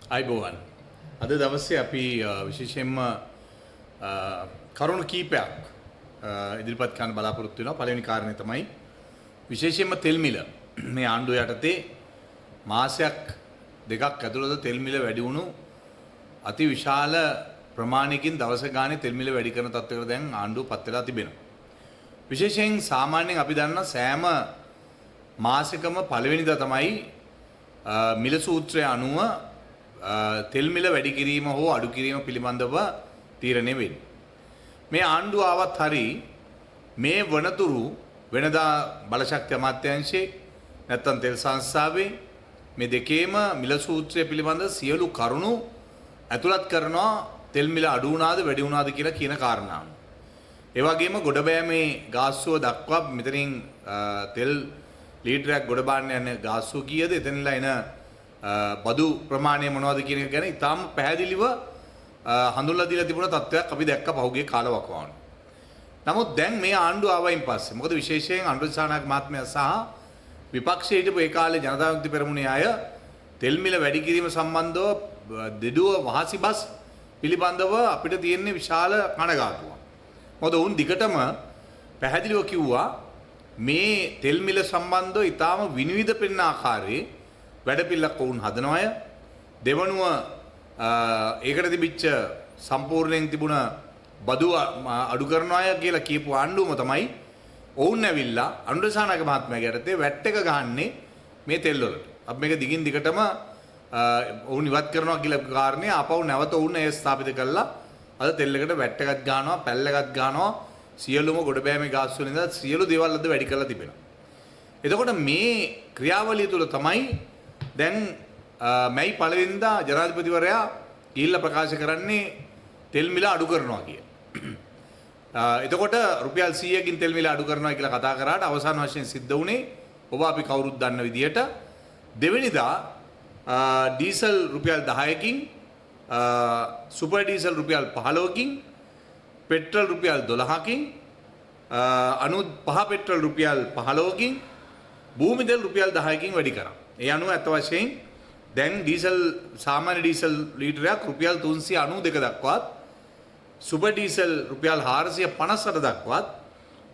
අයිබෝවන්. අද දවසේ අපි විශේෂයෙන්ම කරුණු කීපයක් ඉදිරිපත් කරන්න බලාපොරොත්තු වෙනවා. පළවෙනි කාරණේ තමයි විශේෂයෙන්ම තෙල් මිල. මේ ආණ්ඩුව යටතේ මාසයක් දෙකක් ඇතුළත තෙල් මිල වැඩි වුණු අති විශාල ප්‍රමාණයකින් දවස ගානේ තෙල් මිල වැඩි කරන තත්ත්වයකට දැන් ආණ්ඩුව පත් වෙලා තිබෙනවා. විශේෂයෙන් සාමාන්‍යයෙන් අපි දන්න සෑම මාසෙකම පළවෙනිදා තමයි මිල සූත්‍රය අනුව තෙල් මිල වැඩි කිරීම හෝ අඩු කිරීම පිළිබඳව තීරණය වෙන්නේ. මේ ආණ්ඩුව ආවත් හරි මේ වනතුරු වෙනදා බලශක්ති අමාත්‍යාංශයේ නැත්තම් තෙල් සංස්ථාවේ මේ දෙකේම මිල සූත්‍රය පිළිබඳ සියලු කරුණු ඇතුළත් කරනවා තෙල් මිල අඩු වුණාද වැඩි වුණාද කියලා කියන කාරණාව. ඒ වගේම ගොඩබෑමේ ගාස්තුව දක්වා මෙතනින් තෙල් ලීටරයක් ගොඩ බාන්න යන ගාස්තුව කීයද, එතනලා එන බදු ප්‍රමාණය මොනවද කියන එක ගැන ඉතාම පැහැදිලිව හඳුන්වලා දීලා තිබුණ තත්ත්වයක් අපි දැක්ක පහුගිය කාලවකවානුව. නමුත් දැන් මේ ආණ්ඩුව ආවයින් පස්සේ මොකද විශේෂයෙන් අනුර දිසානායක මහත්මයා සහ විපක්ෂයේ හිටපු ඒ කාලේ ජනතා විමුක්ති පෙරමුණේ අය තෙල් මිල වැඩි කිරීම සම්බන්ධව දෙඩුව වහසි බස් පිළිබඳව අපිට තියෙන විශාල කනගාටුවක්. මොකද ඔවුන් දිගටම පැහැදිලිව කිව්වා මේ තෙල් මිල සම්බන්ධව ඉතාම විනිවිද පෙනෙන ආකාරයේ වැඩපිළිවෙලක් ඔවුන් හදනවාය. දෙවනුව ඒකට තිබිච්ච සම්පූර්ණයෙන් තිබුණ බදු අඩු කරනවාය කියලා කියපු ආණ්ඩුවම තමයි ඔවුන් ඇවිල්ලා අනුර දිසානායක මහත්මයාගේ යටතේ වැට් එක ගහන්නේ මේ තෙල් වලට. අපි මේක දිගින් දිගටම ඔවුන් ඉවත් කරනවා කියලා කාරණේ ආපහු නැවත ඔවුන් එය ස්ථාපිත කළා. අද තෙල් එකට වැට් එකක් ගහනවා, පැල් එකක් ගහනවා, සියලුම ගොඩබෑමේ ගාස්තු වලින් ඉඳලා සියලු දේවල් අද වැඩි කරලා තිබෙනවා. එතකොට මේ ක්‍රියාවලිය තුළ තමයි දැන් මැයි පළවෙනිදා ජනාධිපතිවරයා ගිහිල්ලා ප්‍රකාශ කරන්නේ තෙල් මිල අඩු කරනවා කියලා. එතකොට රුපියල් 100කින් තෙල් මිල අඩු කරනවා කියලා කතා කරාට අවසාන වශයෙන් සිද්ධ වුණේ ඔබ අපි කවුරුත් දන්න විදියට දෙවෙනිදා ඩීසල් රුපියල් 10කින්, සුපර් ඩීසල් රුපියල් 15කින්, පෙට්‍රල් රුපියල් 12කින්, 95 පෙට්‍රල් රුපියල් 15කින්, භූමි තෙල් රුපියල් 10කින් වැඩි කරා. ඒ අනුව ඇත්ත වශයෙන් දැන් ඩීසල් සාමාන්‍ය ඩීසල් ලීටරයක් රුපියල් 392 දක්වාත්, සුපර් ඩීසල් රුපියල් 458 දක්වාත්,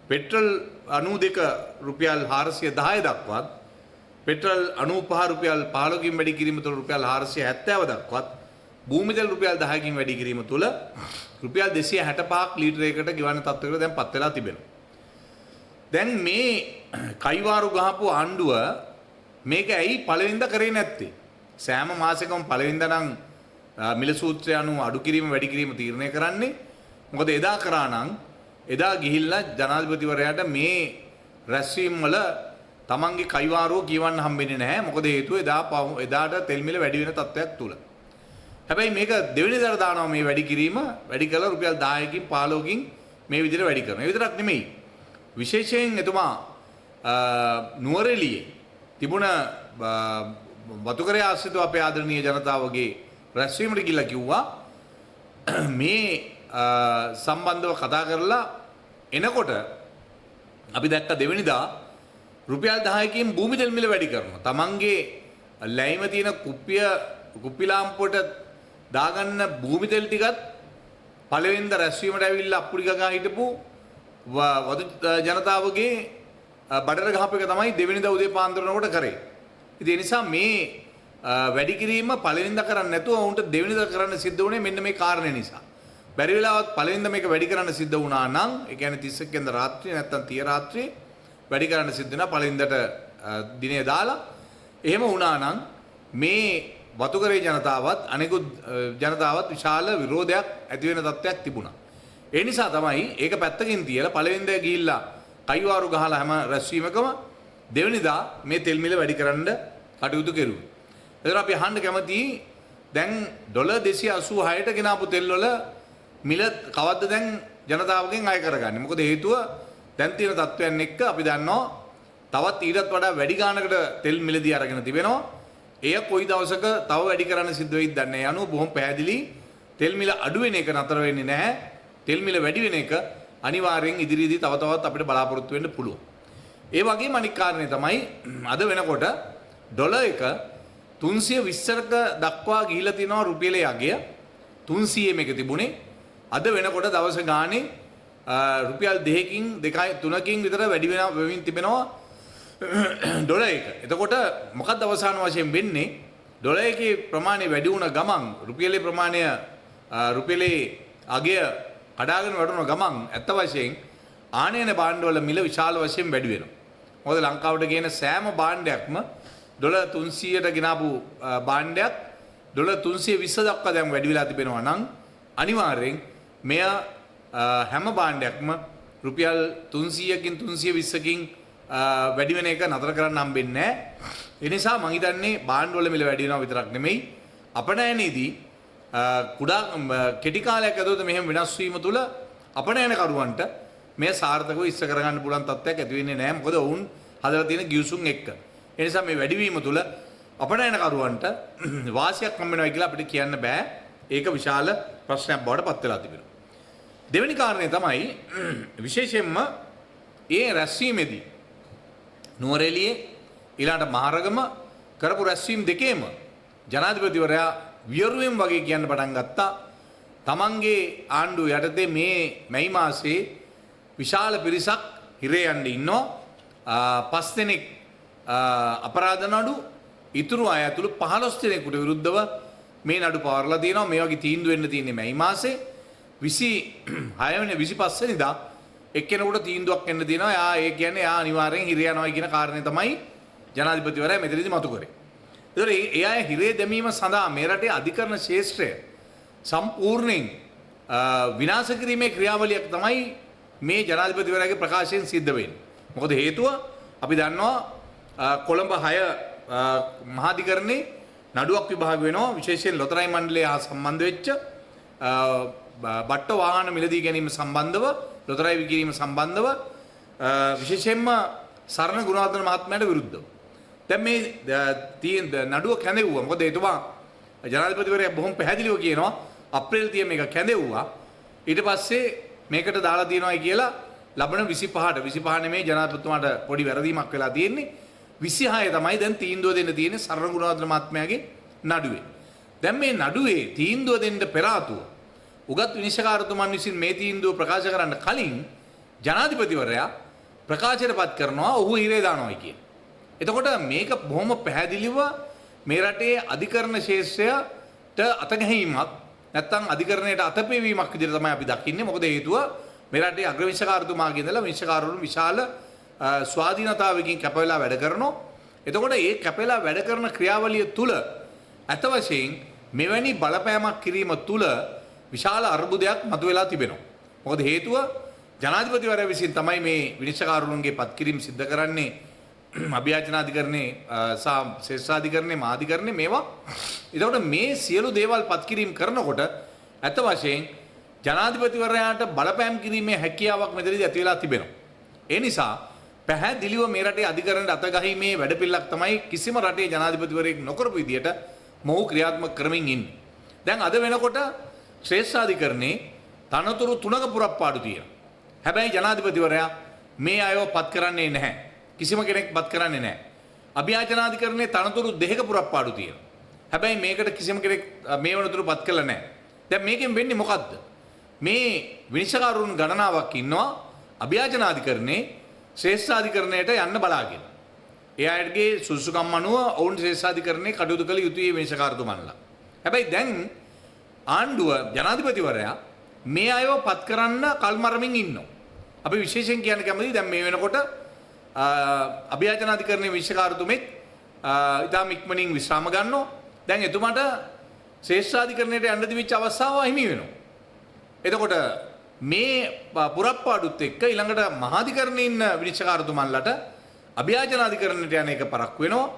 පෙට්‍රල් 92 රුපියල් 410 දක්වාත්, පෙට්‍රල් 95 රුපියල් 15කින් වැඩි කිරීම තුළ රුපියල් 470 දක්වාත්, භූමි තෙල් රුපියල් 10කින් වැඩි කිරීම තුළ රුපියල් 265ක් ලීටරයකට ගෙවන තත්ත්වයකට දැන් පත් වෙලා තිබෙනවා. දැන් මේ කයිවාරු ගහපු ආණ්ඩුව මේක ඇයි පළවෙනිදා කරේ නැත්තේ? සෑම මාසෙකම පළවෙනිදා නම් මිල සූත්‍රය අනුව අඩු කිරීම වැඩි කිරීම තීරණය කරන්නේ. මොකද එදා කරා නම් එදා ගිහිල්ලා ජනාධිපතිවරයාට මේ රැස්වීම් වල තමන්ගේ කයිවාරුව කියවන්න හම්බෙන්නේ නැහැ. මොකද හේතුව එදාට තෙල් මිල වැඩි වෙන තත්ත්වයක් තුල. හැබැයි මේක දෙවෙනිදාට දානවා මේ වැඩි කිරීම, වැඩි කළා රුපියල් 10කින් 15කින් මේ විදිහට වැඩි කරනවා. ඒ විතරක් නෙමෙයි. විශේෂයෙන් එතුමා නුවරඑළියේ තිබුණ වතුකරය ආශ්‍රිතව අපේ ආදරණීය ජනතාවගේ රැස්වීමට ගිහිල්ලා කිව්වා මේ සම්බන්ධව කතා කරලා එනකොට අපි දැක්ක දෙවෙනිදා රුපියල් 10කින් භූමි තෙල් මිල වැඩි කරනවා. තමන්ගේ ලැයිම තියෙන කුප්පි ලාම්පුවට දාගන්න භූමි තෙල් ටිකත් පළවෙනිදා රැස්වීමට ඇවිල්ලා අප්පුඩි ගගා හිටපු වතු ජනතාවගේ බඩට ගහපු එක තමයි දෙවෙනිදා උදේ පාන්දර වෙනකොට කරේ. ඉතින් ඒ නිසා මේ වැඩි කිරීම පළවෙනිදා කරන්නේ නැතුව ඔවුන්ට දෙවෙනිදා කරන්න සිද්ධ වුණේ මෙන්න මේ කාරණේ නිසා. බැරි වෙලාවත් පළවෙනිදා මේක වැඩි කරන්න සිද්ධ වුණා නම්, ඒ කියන්නේ 31 වෙනිදා රාත්‍රියේ නැත්තම් 30 රාත්‍රියේ වැඩි කරන්න සිද්ධ වෙනවා පළවෙනිදාට දිනේ දාලා. එහෙම වුණා නම් මේ වතුකරේ ජනතාවත් අනෙකුත් ජනතාවත් විශාල විරෝධයක් ඇති වෙන තත්ත්වයක් තිබුණා. ඒ නිසා තමයි ඒක පැත්තකින් තියලා පළවෙනිදා ගිහිල්ලා කයිවාරු ගහලා හැම රැස්වීමකම දෙවෙනිදා මේ තෙල් මිල වැඩි කරන්න කටයුතු කෙරුවේ. ඒතර අපි අහන්න කැමතියි දැන් ඩොලර් 286ට ගෙනාපු තෙල් වල මිල කවද්ද දැන් ජනතාවගෙන් අය කරගන්නේ? මොකද හේතුව දැන් තියෙන තත්ත්වයන් එක්ක අපි දන්නවා තවත් ඊටත් වඩා වැඩි ගානකට තෙල් මිලදී අරගෙන තිබෙනවා. එය කොයි දවසක තව වැඩි කරන්න සිද්ධ වෙයිද දන්නේ නැහැ. අනුව බොහොම පැහැදිලි තෙල් මිල අඩු වෙන එක නතර වෙන්නේ නැහැ. තෙල් මිල වැඩි වෙන එක අනිවාර්යෙන් ඉදිරියේදී තව තවත් අපිට බලාපොරොත්තු වෙන්න පුළුවන්. ඒ වගේම අනික් කාරණේ තමයි අද වෙනකොට ඩොලර් එක 320ක දක්වා ගිහිලා තිනවා රුපියලේ අගය. 300 මේක තිබුණේ. අද වෙනකොට දවස ගානේ රුපියල් 2කින් 2 3කින් විතර වැඩි වෙමින් තිබෙනවා ඩොලර් එක. එතකොට මොකක්ද අවසාන වශයෙන් වෙන්නේ? ඩොලර් එකේ ප්‍රමාණය වැඩි වුණ ගමන් රුපියලේ ප්‍රමාණය, රුපියලේ අගය කඩාගෙන වැටුණ ගමන් ඇත්ත වශයෙන් ආනයන භාණ්ඩවල මිල විශාල වශයෙන් වැඩි වෙනවා. මොකද ලංකාවට ගේන සෑම භාණ්ඩයක්ම ඩොලර් 300ට ගෙනාපු භාණ්ඩයක් ඩොලර් 320 දක්වා දැන් වැඩි වෙලා තිබෙනවා නම් අනිවාර්යෙන් මෙය හැම භාණ්ඩයක්ම රුපියල් 300කින් 320කින් වැඩි වෙන එක නතර කරන්න හම්බෙන්නේ නැහැ. ඒ නිසා මං හිතන්නේ භාණ්ඩවල මිල වැඩි වෙනවා විතරක් නෙමෙයි, අපනයනයේදී කුඩා කෙටි කාලයක් ඇතුළත මෙහෙම වෙනස් වීම තුළ අපනයන කරුවන්ට මෙය සාර්ථකව ඉස්ස කරගන්න පුළුවන් තත්ත්වයක් ඇති වෙන්නේ නැහැ. මොකද ඔවුන් හදලා තියෙන ගිවිසුම් එක්ක. ඒ නිසා මේ වැඩිවීම තුළ අපනයන කරුවන්ට වාසියක් හම්බ වෙනවා කියලා අපිට කියන්න බෑ. ඒක විශාල ප්‍රශ්නයක් බවට පත් වෙලා තිබෙනවා. දෙවෙනි කාරණය තමයි විශේෂයෙන්ම ඒ රැස්වීමේදී නුවරඑළියේ ඊළඟට මහරගම කරපු රැස්වීම් දෙකේම ජනාධිපතිවරයා වියරුවෙන් වගේ කියන්න පටන් ගත්තා. තමන්ගේ ආණ්ඩුව යටතේ මේ මැයි මාසයේ විශාල පිරිසක් හිරේ යන්න ඉන්නවා. 5 දෙනෙක් අපරාධ නඩු, ඉතුරු අය ඇතුළු 15 දෙනෙකුට විරුද්ධව මේ නඩු පවරලා තියෙනවා. මේ වගේ තීන්දුව වෙන්න තියෙන්නේ මැයි මාසේ 26 වෙනි 25 වෙනිදා එක්කෙනෙකුට තීන්දුවක් එන්න තියෙනවා. එයා ඒ කියන්නේ එයා අනිවාර්යෙන් හිරේ යනවා කියන කාරණේ තමයි ජනාධිපතිවරයා මෙතනදී මතු කරේ. ඒතර ඒ අය හිරේ දැමීම සඳහා මේ රටේ අධිකරණ ශේෂ්ත්‍රය සම්පූර්ණයෙන් විනාශ කිරීමේ ක්‍රියාවලියක් තමයි මේ ජනාධිපතිවරයාගේ ප්‍රකාශයෙන් සිද්ධ වෙන්නේ. මොකද හේතුව අපි දන්නවා කොළඹ 6 මහාධිකරණේ නඩුවක් විභාග වෙනවා. විශේෂයෙන් ලොතරැයි මණ්ඩලය හා සම්බන්ධ වෙච්ච බට්ට වාහන මිලදී ගැනීම සම්බන්ධව, ලොතරැයි විකිණීම සම්බන්ධව විශේෂයෙන්ම සරණ ගුණවර්ධන මහත්මයාට විරුද්ධව. දැන් මේ තියෙන නඩුව කැඳෙව්වා. මොකද එතුමා ජනාධිපතිවරයා බොහොම පැහැදිලිව කියනවා අප්‍රේල් 30 මේක කැඳෙව්වා. ඊට පස්සේ මේකට දාලා තියෙනවායි කියලා ලබන 25ට, 25 නෙමෙයි ජනාධිපතිතුමාට පොඩි වැරදීමක් වෙලා තියෙන්නේ. 26 තමයි දැන් තීන්දුව දෙන්න තියෙන්නේ සරණ ගුණවර්ධන මහත්මයාගේ නඩුවේ. දැන් මේ නඩුවේ තීන්දුව දෙන්න පෙර ආතුව උගත් විනිශ්චයකාරතුමන් විසින් මේ තීන්දුව ප්‍රකාශ කරන්න කලින් ජනාධිපතිවරයා ප්‍රකාශයට පත් කරනවා ඔහු හිරේ දානවායි කියන. එතකොට මේක බොහොම පැහැදිලිව මේ රටේ අධිකරණ ශේෂ්ත්‍රයට අතගැහීමක් නැත්නම් අධිකරණයට අතපෙවීමක් විදිහට තමයි අපි දකින්නේ. මොකද හේතුව මේ රටේ අග්‍රවිනිශ්චයකාරතුමාගේ ඉඳලා විනිශ්චයකාරවරුන් විශාල ස්වාධීනතාවයකින් කැප වෙලා වැඩ කරනවා. එතකොට ඒ කැප වෙලා වැඩ කරන ක්‍රියාවලිය තුල ඇත වශයෙන් මෙවැනි බලපෑමක් කිරීම තුල විශාල අර්බුදයක් මතුවලා තිබෙනවා. මොකද හේතුව ජනාධිපතිවරයා විසින් තමයි මේ විනිශ්චයකාරවරුන්ගේ පත්කිරීම සිද්ධ කරන්නේ. අභියාචනාධිකරණේ සහ ශ්‍රේෂ්ඨාධිකරණේ මහාධිකරණේ මේවා. එතකොට මේ සියලු දේවල් පත්කිරීම කරනකොට ඇත වශයෙන් ජනාධිපතිවරයාට බලපෑම් කිරීමේ හැකියාවක් මෙතනදී ඇති වෙලා තිබෙනවා. ඒ නිසා පැහැදිලිව මේ රටේ අධිකරණයට අතගැහීමේ වැඩපිළිවෙලක් තමයි කිසිම රටේ ජනාධිපතිවරයෙක් නොකරපු විදියට මොහු ක්‍රියාත්මක කරමින් ඉන්නේ. දැන් අද වෙනකොට ශ්‍රේෂ්ඨාධිකරණේ තනතුරු 3ක පුරප්පාඩු තියෙනවා. හැබැයි ජනාධිපතිවරයා මේ අයව පත් කරන්නේ නැහැ. කිසිම කෙනෙක් පත් කරන්නේ නැහැ. අභියාචනාධිකරණයේ තනතුරු 2ක පුරප්පාඩු තියෙනවා. හැබැයි මේකට කිසිම කෙනෙක් මේ වනතුරු පත් කළා නැහැ. දැන් මේකෙන් වෙන්නේ මොකද්ද? මේ විනිශ්චයකාරුන් ගණනාවක් ඉන්නවා අභියාචනාධිකරණයේ ශ්‍රේෂ්ඨාධිකරණයට යන්න බලාගෙන. ඒ අයගේ සුදුසුකම් අනුව ඔවුන් ශ්‍රේෂ්ඨාධිකරණයේ කටයුතු කළ යුතුයි විනිශ්චයකාරතුමන්ලා. හැබැයි දැන් ආණ්ඩුව ජනාධිපතිවරයා මේ අයව පත් කරන්න කල්මරමින් ඉන්නවා. අපි විශේෂයෙන් කියන්න කැමතියි දැන් මේ වෙනකොට අභියාචනාධිකරණයේ විනිශ්චයකාරතුමෙක් ඉතාම ඉක්මනින් විශ්‍රාම ගන්නවා. දැන් එතුමාට ශ්‍රේෂ්ඨාධිකරණයට යන්න තිබිච්ච අවස්ථාව අහිමි වෙනවා. එතකොට මේ පුරප්පාඩුත් එක්ක ඊළඟට මහාධිකරණයේ ඉන්න විනිශ්චයකාරතුමන්ලට අභියාචනාධිකරණයට යන එක පරක්කු වෙනවා.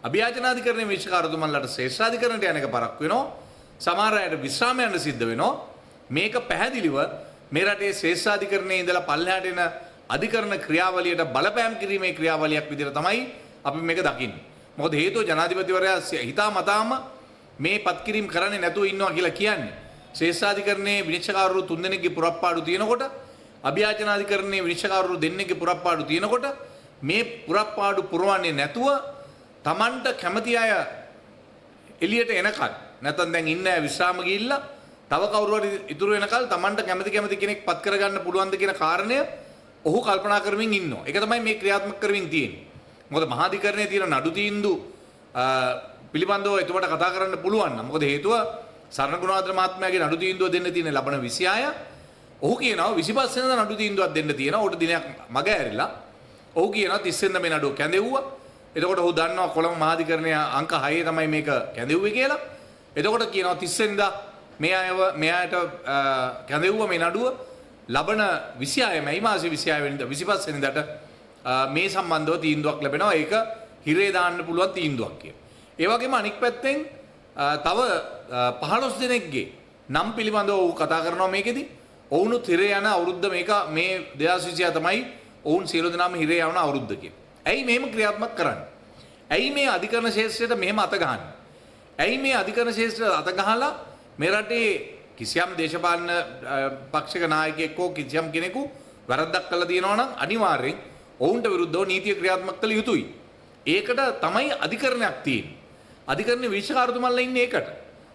අභියාචනාධිකරණයේ විනිශ්චයකාරතුමන්ලට ශ්‍රේෂ්ඨාධිකරණයට යන එක පරක්කු වෙනවා. සමහර අයට විශ්‍රාම යන්න සිද්ධ වෙනවා. මේක පැහැදිලිව මේ රටේ ශ්‍රේෂ්ඨාධිකරණයේ ඉඳලා පල්ලෙහාට එන අධිකරණ ක්‍රියාවලියට බලපෑම් කිරීමේ ක්‍රියාවලියක් විදිහට තමයි අපි මේක දකින්නේ. මොකද හේතුව ජනාධිපතිවරයා හිතා මතාම මේ පත්කිරීම කරන්නේ නැතුව ඉන්නවා කියලා කියන්නේ. ශ්‍රේෂ්ඨාධිකරණයේ විනිශ්චයකාරවරු 3 දෙනෙක්ගේ පුරප්පාඩු තියෙනකොට, අභියාචනාධිකරණයේ විනිශ්චයකාරවරු දෙන්නෙක්ගේ පුරප්පාඩු තියෙනකොට මේ පුරප්පාඩු පුරවන්නේ නැතුව Tamanට කැමති අය එළියට එනකල් නැත්නම් දැන් ඉන්න අය විශ්‍රාම ගිහිල්ලා තව කවුරු හරි ඉතුරු වෙනකල් Tamanට කැමති කැමති කෙනෙක් පත් කරගන්න පුළුවන්ද කියන කාරණය ඔහු කල්පනා කරමින් ඉන්නවා. ඒක තමයි මේ ක්‍රියාත්මක කරමින් තියෙන්නේ. මොකද මහාධිකරණයේ තියෙන නඩු තීන්දුව පිළිබඳව එතුමාට කතා කරන්න පුළුවන් නම්, මොකද හේතුව සරණ ගුණවර්ධන මහත්මයාගේ නඩු තීන්දුව දෙන්න තියෙන ලබන 26. ඔහු කියනවා 25 වෙනිදා නඩු තීන්දුවක් දෙන්න තියෙනවා. ඔහුට දිනයක් මග ඇරිලා. ඔහු කියනවා 30 වෙනිදා මේ නඩුව කැඳෙව්වා. එතකොට ඔහු දන්නවා කොළඹ මහාධිකරණය අංක 6 තමයි මේක කැඳෙව්වේ කියලා. එතකොට කියනවා 30 වෙනිදා මේ අයව මේ අයට කැඳෙව්වා මේ නඩුව ලබන 26 මැයි මාසේ 26 වෙනිදා 25 වෙනිදාට මේ සම්බන්ධව තීන්දුවක් ලැබෙනවා. ඒක හිරේ දාන්න පුළුවන් තීන්දුවක් කියලා. ඒ වගේම අනික් පැත්තෙන් තව 15 දෙනෙක්ගේ නම් පිළිබඳව ඔහු කතා කරනවා මේකෙදි. ඔවුනුත් හිරේ යන අවුරුද්ද මේක මේ 2026 තමයි ඔවුන් සියලු දෙනාම හිරේ යවන අවුරුද්ද කියලා. ඇයි මෙහෙම ක්‍රියාත්මක කරන්නේ? ඇයි මේ අධිකරණ ක්ෂේත්‍රයට මෙහෙම අත ගහන්නේ? ඇයි මේ අධිකරණ ක්ෂේත්‍රයට අත ගහලා මේ රටේ කිසියම් දේශපාලන පක්ෂක නායකයෙක් හෝ කිසියම් කෙනෙකු වැරද්දක් කළා තියෙනවා නම් අනිවාර්යෙන් ඔවුන්ට විරුද්ධව නීතිය ක්‍රියාත්මක කළ යුතුයි. ඒකට තමයි අධිකරණයක් තියෙන්නේ. අධිකරණ විනිශ්චයකාරතුමන්ලා ඉන්නේ ඒකට.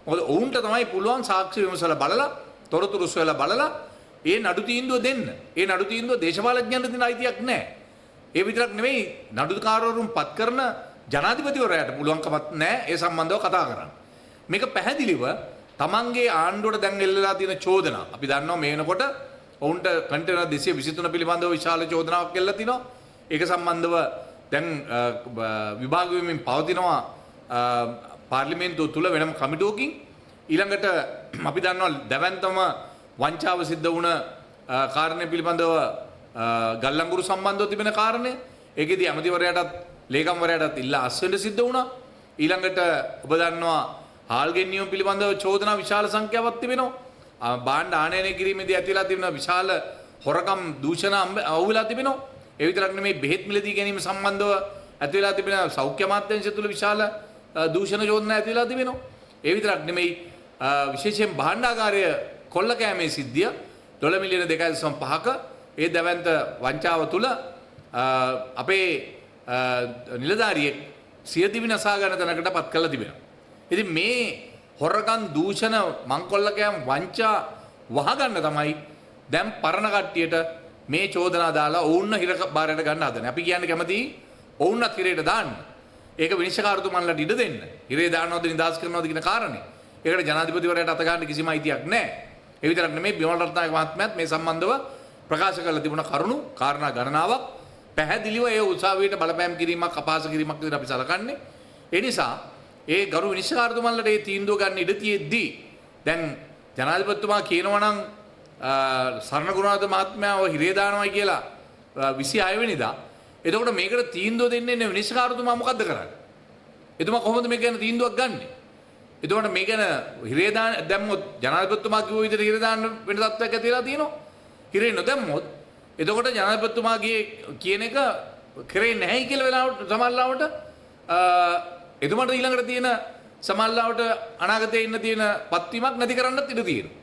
මොකද ඔවුන්ට තමයි පුළුවන් සාක්ෂි විමසලා බලලා, තොරතුරු සොයලා බලලා ඒ නඩු තීන්දුව දෙන්න. ඒ නඩු තීන්දුව දේශපාලඥයන්ට දෙන අයිතියක් නෑ. ඒ විතරක් නෙවෙයි, නඩුකාරවරුන් පත් කරන ජනාධිපතිවරයාට පුළුවන්කමක් නෑ ඒ සම්බන්ධව කතා කරන්න. මේක පැහැදිලිව තමන්ගේ ආණ්ඩුවට දැන් එල්ලලා තියෙන චෝදනා. අපි දන්නවා මේ වෙනකොට ඔවුන්ට කන්ටේනර් 223 පිළිබඳව විශාල චෝදනාවක් එල්ලලා තිනවා. ඒක සම්බන්ධව දැන් විභාග වෙමින් පවතිනවා පාර්ලිමේන්තුව තුල වෙනම කමිටුවකින්. ඊළඟට අපි දන්නවා දැවැන්තම වංචාව සිද්ධ වුණ කාරණය පිළිබඳව ගල්ලංගුරු සම්බන්ධව තිබෙන කාරණය. ඒකෙදි ඇමතිවරයාටත් ලේකම්වරයාටත් ඉල්ලා අස්වෙන්න සිද්ධ වුණා. ඊළඟට ඔබ දන්නවා හාල් ගෙන්වීම පිළිබඳව චෝදනා විශාල සංඛ්‍යාවක් තිබෙනවා. භාණ්ඩ ආනයනය කිරීමේදී ඇතිලා තිබෙන විශාල හොරකම් දූෂණ අහුවෙලා තිබෙනවා. ඒ විතරක් නෙමෙයි, බෙහෙත් මිලදී ගැනීම සම්බන්ධව ඇති වෙලා තිබෙන සෞඛ්‍ය අමාත්‍යාංශය තුළ විශාල දූෂණ චෝදනා ඇති වෙලා තිබෙනවා. ඒ විතරක් නෙමෙයි, විශේෂයෙන් භාණ්ඩාගාරය කොල්ල කෑමේ සිද්ධිය ඩොලර් මිලියන 2.5ක ඒ දැවැන්ත වංචාව තුළ අපේ නිලධාරියෙක් සියදිවි නසා ගන්න තැනකට පත් කරලා තිබෙනවා. ඉතින් මේ හොරකම් දූෂණ මංකොල්ල කෑම වංචා වහගන්න තමයි දැන් පරණ කට්ටියට මේ චෝදනා දාලා ඔවුන්ව හිර බාරයට ගන්න හදන්නේ. අපි කියන්නේ කැමති ඔවුන්වත් හිරේට දාන්න. ඒක විනිශ්චයකාරතුමන්ලට ඉඩ දෙන්න. හිරේ දානවද නිදහස් කරනවද කියන කාරණේ. ඒකට ජනාධිපතිවරයාට අත ගන්න කිසිම අයිතියක් නැහැ. ඒ විතරක් නෙමෙයි, බිමල් රත්නායක මහත්මයාත් මේ සම්බන්ධව ප්‍රකාශ කරලා තිබුණ කරුණු කාරණා ගණනාවක් පැහැදිලිව ඒ උසාවියට බලපෑම් කිරීමක් අපහාස කිරීමක් විදිහට අපි සලකන්නේ. ඒ නිසා ඒ ගරු විනිශ්චයකාරතුමන්ලට ඒ තීන්දුව ගන්න ඉඩ තියෙද්දී දැන් ජනාධිපතිතුමා කියනවා නම් සරණ ගුණවර්ධන මහත්මයාව හිරේ දානවා කියලා 26 වෙනිදා. එතකොට මේකට තීන්දුව දෙන්නේ නේ විනිශ්චයකාරතුමා මොකද්ද කරන්නේ? එතුමා කොහොමද මේක ගැන තීන්දුවක් ගන්නෙ? එතකොට මේ ගැන හිරේ දාන දැම්මොත් ජනාධිපතිතුමා කිව්ව විදිහට හිරේ දාන්න වෙන තත්ත්වයක් ඇති වෙලා තියෙනවා. හිරේ නොදැම්මොත් එතකොට ජනාධිපතිතුමාගේ කියන එක කරේ නැහැ කියලා වෙලාවට සමහරලාවට එතුමාට ඊළඟට තියෙන සමහරලාවට අනාගතයේ ඉන්න තියෙන පත්වීමක් නැති කරන්නත් ඉඩ තියෙනවා.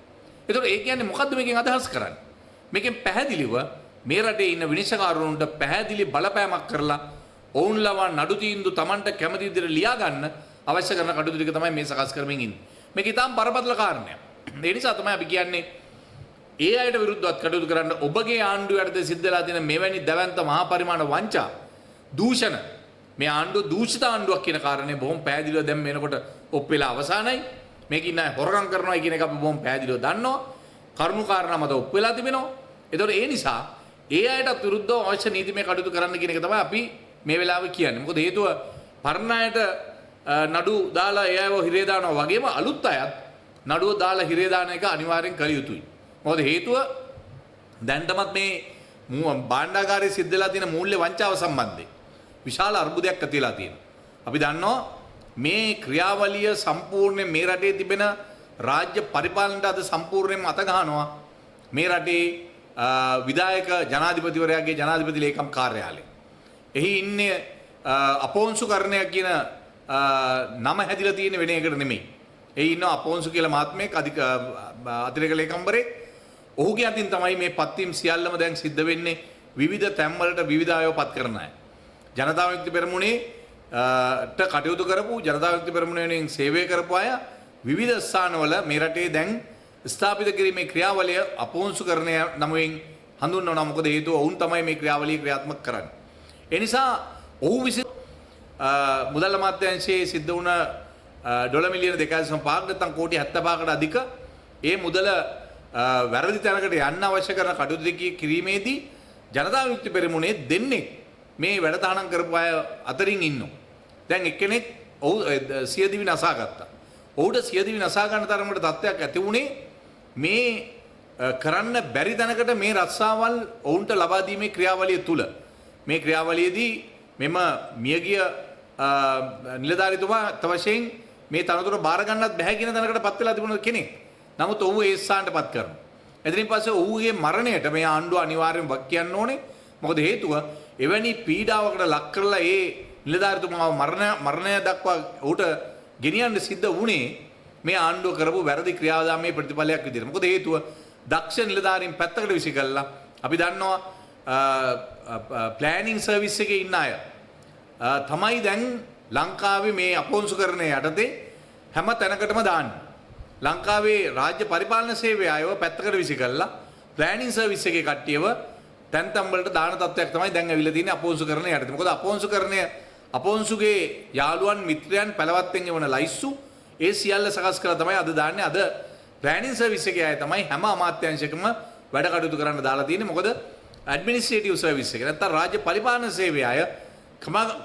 එතකොට ඒ කියන්නේ මොකද්ද මේකෙන් අදහස් කරන්නේ? මේකෙන් පැහැදිලිව මේ රටේ ඉන්න විනිශ්චයකාරවරුන්ට පැහැදිලි බලපෑමක් කරලා ඔවුන් ලවා නඩු තීන්දුව Tamanට කැමති විදිහට ලියා ගන්න අවශ්‍ය කරන කටයුතු ටික තමයි මේ සකස් කරමින් ඉන්නේ. මේක ඉතාම බරපතල කාරණයක්. ඒ නිසා තමයි අපි කියන්නේ ඒ අයට විරුද්ධවත් කටයුතු කරන්න. ඔබගේ ආණ්ඩුව යටතේ සිද්ධ වෙලා තියෙන මෙවැනි දැවැන්ත මහා පරිමාණ වංචා දූෂණ, මේ ආණ්ඩුව දූෂිත ආණ්ඩුවක් කියන කාරණේ බොහොම පැහැදිලිව දැන් වෙනකොට ඔප් වෙලා අවසానයි. මේක ඉන්න අය හොරකම් කරනවා කියන එක අපි බොහොම පැහැදිලිව දන්නවා. කරුණු කාරණා මත ඔප් වෙලා තිබෙනවා. ඒතකොට ඒ නිසා ඒ අයටත් විරුද්ධව අවශ්‍ය නීතිමය කටයුතු කරන්න කියන එක තමයි අපි මේ වෙලාවේ කියන්නේ. මොකද හේතුව පරණ අයට නඩු දාලා ඒ අයව හිරේ දානවා වගේම අලුත් අයත් නඩුව දාලා හිරේ දාන එක අනිවාර්යෙන් කළ යුතුයි. මොකද හේතුව දැන්ටමත් මේ භාණ්ඩාගාරයේ සිද්ධ වෙලා තියෙන මූල්‍ය වංචාව සම්බන්ධයෙන් විශාල අර්බුදයක් ඇති වෙලා තියෙනවා. අපි දන්නවා මේ ක්‍රියාවලිය සම්පූර්ණයෙන් මේ රටේ තිබෙන රාජ්‍ය පරිපාලනයට අද සම්පූර්ණයෙන්ම අත ගහනවා මේ රටේ විධායක ජනාධිපතිවරයාගේ ජනාධිපති ලේකම් කාර්යාලය. එහි ඉන්නේ අපෝන්සු කරණය කියන නම හැදිලා තියෙන වෙන එකට නෙමෙයි. එහි ඉන්න අපෝන්සු කියලා මහත්මයෙක් අධික අතිරේක ලේකම්වරයෙක්. ඔහුගේ අතින් තමයි මේ පත්වීම් සියල්ලම දැන් සිද්ධ වෙන්නේ විවිධ තැන්වලට විවිධ අයව පත් කරන අය. ජනතා විමුක්ති පෙරමුණේ ට කටයුතු කරපු, ජනතා විමුක්ති පෙරමුණ වෙනුවෙන් සේවය කරපු අය විවිධ ස්ථානවල මේ රටේ දැන් ස්ථාපිත කිරීමේ ක්‍රියාවලිය අපොහොංසුකරණය නමුවෙන් හඳුන්වනවා. මොකද හේතුව ඔවුන් තමයි මේ ක්‍රියාවලිය ක්‍රියාත්මක කරන්නේ. ඒ නිසා ඔහු විසින් මුදල් අමාත්‍යාංශයේ සිද්ධ වුණ ඩොලර් මිලියන 2.5ක් නැත්නම් කෝටි 75කට අධික ඒ මුදල වැරදි තැනකට යන්න අවශ්‍ය කරන කටයුතු කිරීමේදී ජනතා විමුක්ති පෙරමුණේ දෙන්නෙක් මේ වැඩ තහනම් කරපු අය අතරින් ඉන්නවා. දැන් එක්කෙනෙක් ඔහු සියදිවි නසා ගත්තා. ඔහුට සියදිවි නසා ගන්න තරමට තත්ත්වයක් ඇති වුණේ මේ කරන්න බැරි තැනකට මේ රස්සාවල් ඔවුන්ට ලබා දීමේ ක්‍රියාවලිය තුල. මේ ක්‍රියාවලියේදී මෙම මියගිය නිලධාරීතුමා අත වශයෙන් මේ තනතුර බාර ගන්නත් බැහැ කියන තැනකට පත් වෙලා තිබුණ කෙනෙක්. නමුත් ඔහු ඒ ස්ථානට පත් කරනවා. එතනින් පස්සේ ඔහුගේ මරණයට මේ ආණ්ඩුව අනිවාර්යයෙන් වක් කියන්න ඕනේ. මොකද හේතුව එවැනි පීඩාවකට ලක් කරලා ඒ නිලධාරීතුමාව මරණය දක්වා ඔහුට ගෙනියන්න සිද්ධ වුණේ මේ ආණ්ඩුව කරපු වැරදි ක්‍රියාදාමයේ ප්‍රතිඵලයක් විදිහට. මොකද හේතුව දක්ෂ නිලධාරීන් පැත්තකට විසි කළා. අපි දන්නවා ප්ලෑනින් සර්විස් එකේ ඉන්න අය තමයි දැන් ලංකාවේ මේ අපොහොංසුකරණය යටතේ හැම තැනකටම දාන්නේ. ලංකාවේ රාජ්‍ය පරිපාලන සේවය අයව පැත්තකට විසි කළා ප්ලෑනින් සර්විස් එකේ කට්ටියව තැන් තැන් වලට දාන තත්ත්වයක් තමයි දැන් ඇවිල්ලා තියෙන්නේ අපොහොංසුකරණය යටතේ. මොකද අපොහොංසුකරණය අපොහොංසුගේ යාළුවන් මිත්‍රයන් පැලවත්තෙන් එවන ලයිස්සු ඒ සියල්ල සකස් කරලා තමයි අද දාන්නේ. අද ප්ලෑනින් සර්විස් එකේ අය තමයි හැම අමාත්‍යාංශයකම වැඩ කටයුතු කරන්න දාලා තියෙන්නේ. මොකද ඇඩ්මිනිස්ට්‍රේටිව් සර්විස් එක නැත්තම් රාජ්‍ය පරිපාලන සේවය අය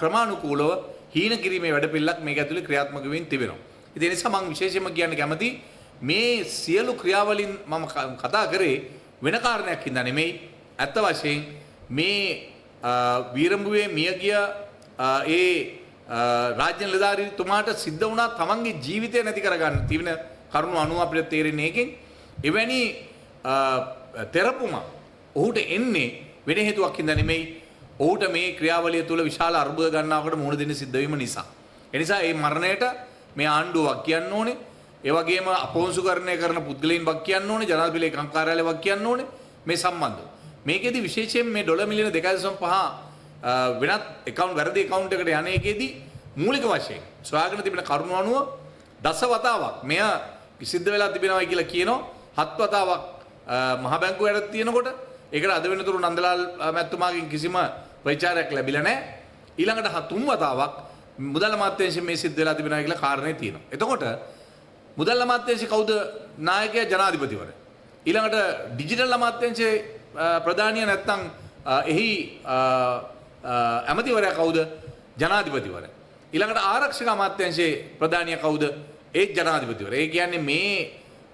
ක්‍රමානුකූලව හීන කිරීමේ වැඩපිළිවෙලක් මේක ඇතුලේ ක්‍රියාත්මක වෙමින් තිබෙනවා. ඉතින් ඒ නිසා මම විශේෂයෙන්ම කියන්න කැමති මේ සියලු ක්‍රියාවලින් මම කතා කරේ වෙන කාරණයක් හින්දා නෙමෙයි. ඇත්ත වශයෙන් මේ වීරඹුවේ මියගිය ඒ රාජ්‍ය නිලධාරීතුමාට සිද්ධ වුණා තමන්ගේ ජීවිතය නැති කරගන්න තිබෙන කරුණු අනුව අපිට තේරෙන්නේ ඒකෙන් එවැනි තෙරපුම ඔහුට එන්නේ වෙන හේතුවක් හින්දා නෙමෙයි. ඔහුට මේ ක්‍රියාවලිය තුළ විශාල අර්බුද ගණනාවකට මුහුණ දෙන්න සිද්ධ වීම නිසා. ඒ නිසා මේ මරණයට මේ ආණ්ඩුව වක් කියන්න ඕනේ. ඒ වගේම අපොහොංසුකරණය කරන පුද්ගලයන් වක් කියන්න ඕනේ. ජනාධිපති ලේකම් කාර්යාලය වක් කියන්න ඕනේ මේ සම්බන්ධව. මේකෙදි විශේෂයෙන් මේ ඩොලර් මිලියන 2.5 වෙනත් ඇකවුන්ට් වැරදි ඇකවුන්ට් එකට යන එකේදී මූලික වශයෙන් සොයාගෙන තිබෙන කරුණු අනුව දස වතාවක් මෙය සිද්ධ වෙලා තිබෙනවා කියලා කියනවා. හත් වතාවක් මහ බැංකුව යටතේ තියෙනකොට ඒකට අද වෙනතුරු නන්දලාල් මැතිතුමාගෙන් කිසිම ප්‍රචාරයක් ලැබිලා නැහැ. ඊළඟට තුන් වතාවක් මුදල් අමාත්‍යාංශයෙන් මේ සිද්ධ වෙලා තිබෙනවා කියලා කාරණේ තියෙනවා. එතකොට මුදල් අමාත්‍යාංශේ කවුද නායකයා? ජනාධිපතිවරයා. ඊළඟට ඩිජිටල් අමාත්‍යාංශයේ ප්‍රධානිය නැත්නම් එහි ඇමතිවරයා කවුද? ජනාධිපතිවරයා. ඊළඟට ආරක්ෂක අමාත්‍යාංශයේ ප්‍රධානියා කවුද? ඒත් ජනාධිපතිවරයා. ඒ කියන්නේ මේ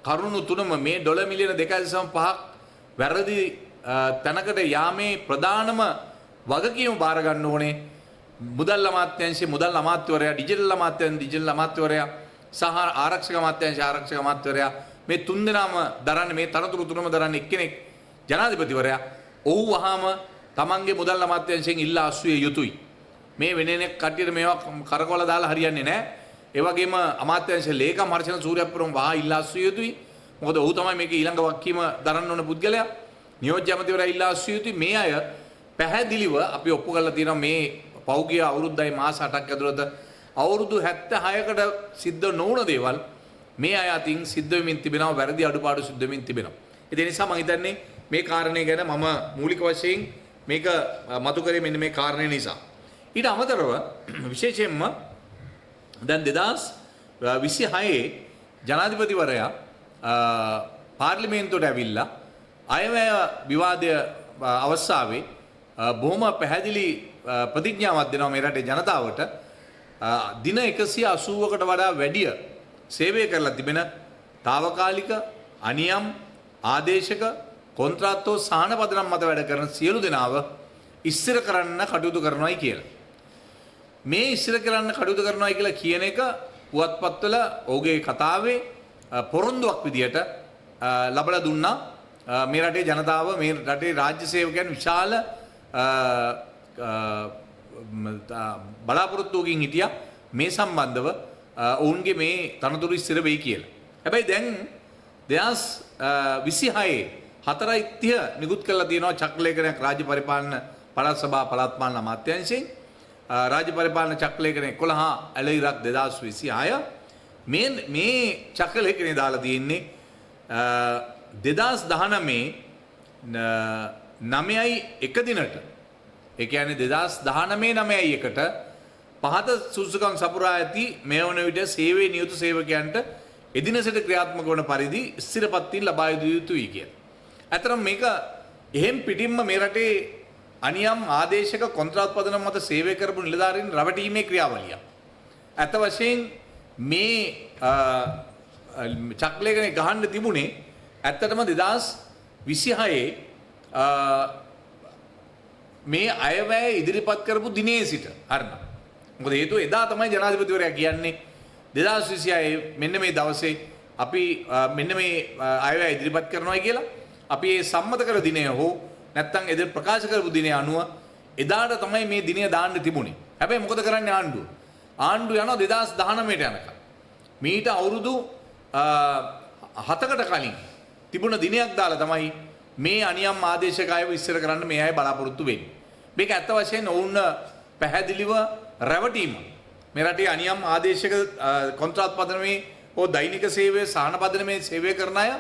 කරුණු තුනම මේ ඩොලර් මිලියන 2.5ක් වැරදි තැනකට යාමේ ප්‍රධානම වගකීම බාර ගන්න ඕනේ මුදල් අමාත්‍යාංශයේ මුදල් අමාත්‍යවරයා, ඩිජිටල් අමාත්‍යාංශ ඩිජිටල් අමාත්‍යවරයා සහ ආරක්ෂක අමාත්‍යාංශ ආරක්ෂක අමාත්‍යවරයා. මේ තුන් දෙනාම දරන්නේ, මේ තනතුරු තුනම දරන්නේ එක්කෙනෙක් ජනාධිපතිවරයා. ඔහු වහාම තමන්ගේ මුදල් අමාත්‍යාංශයෙන් ඉල්ලා අස්විය යුතුයි. මේ වෙන එන කට්ටියට මේවා කරකවලා දාලා හරියන්නේ නැහැ. ඒ වගේම අමාත්‍යාංශ ලේකම් හර්ෂණ සූරියප්පුරම වහා ඉල්ලා අස්විය යුතුයි. මොකද ඔහු තමයි මේක ඊළඟ වගකීම දරන්න ඕන පුද්ගලයා. නියෝජ්‍ය ඇමතිවරයා ඉල්ලා අස්විය යුතුයි. මේ අය පැහැදිලිව අපි ඔප්පු කරලා තියෙනවා මේ පෞගිය අවුරුද්දයි මාස 8ක් ඇතුළත අවුරුදු 76කට සිද්ධ නොවුණ දේවල් මේ අය අතින් සිද්ධ වෙමින් තිබෙනවා, වැරදි අඩුපාඩු සිද්ධ වෙමින් තිබෙනවා. ඉතින් ඒ නිසා මම හිතන්නේ මේ කාරණේ ගැන මම මූලික වශයෙන් මේක මතු කරේ මෙන්න මේ කාරණේ නිසා. ඊට අමතරව විශේෂයෙන්ම දැන් 2026 ජනාධිපතිවරයා පාර්ලිමේන්තුවට ඇවිල්ලා අයවැය විවාදය අවස්ථාවේ බොහොම පැහැදිලි ප්‍රතිඥාවක් දෙනවා මේ රටේ ජනතාවට. දින 180කට වඩා වැඩිය සේවය කරලා තිබෙන තාවකාලික, අනියම්, ආදේශක, කොන්ත්‍රාත්තුව සහන පදනම් මත වැඩ කරන සියලු දෙනාව ඉස්තිර කරන්න කටයුතු කරනවායි කියලා. මේ ඉස්තිර කරන්න කටයුතු කරනවායි කියලා කියන එක පුවත්පත්වල ඔහුගේ කතාවේ පොරොන්දුවක් විදියට ලබලා දුන්නා. මේ රටේ ජනතාව, මේ රටේ රාජ්‍ය සේවකයන් විශාල බලාපොරොත්තුවකින් හිටියා මේ සම්බන්ධව ඔවුන්ගේ මේ තනතුරු ඉස්තිර වෙයි කියලා. හැබැයි දැන් 2026 4:30 නිකුත් කරලා තියෙනවා චක්‍රලේඛනයක් රාජ්‍ය පරිපාලන පළාත් සභා පළාත් පාලන අමාත්‍යාංශයෙන්. රාජ්‍ය පරිපාලන චක්‍රලේඛන 11 ඇල ඉරක් 2026. මේ මේ චක්‍රලේඛනය දාලා තියෙන්නේ 2019 9යි එක දිනට. ඒ කියන්නේ 2019 9යි එකට පහත සුදුසුකම් සපුරා ඇති මේ වන විට සේවයේ නියුතු සේවකයන්ට එදින සිට ක්‍රියාත්මක වන පරිදි ස්ථිරපත් වීම ලබා දිය යුතුයි කියලා. ඇත්තටම මේක එහෙම් පිටින්ම මේ රටේ අනියම් ආදේශක කොන්ත්‍රාත් පදනම මත සේවය කරපු නිලධාරීන් රැවටීමේ ක්‍රියාවලියක්. ඇත්ත වශයෙන් මේ චක්‍රලේඛනේ ගහන්න තිබුණේ ඇත්තටම 2026 මේ අයවැය ඉදිරිපත් කරපු දිනේ සිට. හරිද? මොකද හේතුව එදා තමයි ජනාධිපතිවරයා කියන්නේ 2026 මෙන්න මේ දවසේ අපි මෙන්න මේ අයවැය ඉදිරිපත් කරනවා කියලා. අපි ඒ සම්මත කර දිනය හෝ නැත්තම් එද ප්‍රකාශ කරපු දිනය අනුව එදාට තමයි මේ දිනය දාන්න තිබුණේ. හැබැයි මොකද කරන්නේ ආණ්ඩුව? ආණ්ඩුව යනවා 2019ට යනකම්. මීට අවුරුදු 7කට කලින් තිබුණ දිනයක් දාලා තමයි මේ අනියම් ආදේශක අයව ඉස්සර කරන්න මේ අය බලාපොරොත්තු වෙන්නේ. මේක ඇත්ත වශයෙන් ඔවුන් පැහැදිලිව රැවටීම. මේ රටේ අනියම් ආදේශක කොන්ත්‍රාත් පදනමේ හෝ දෛනික සේවය සාහන පදනමේ සේවය කරන අය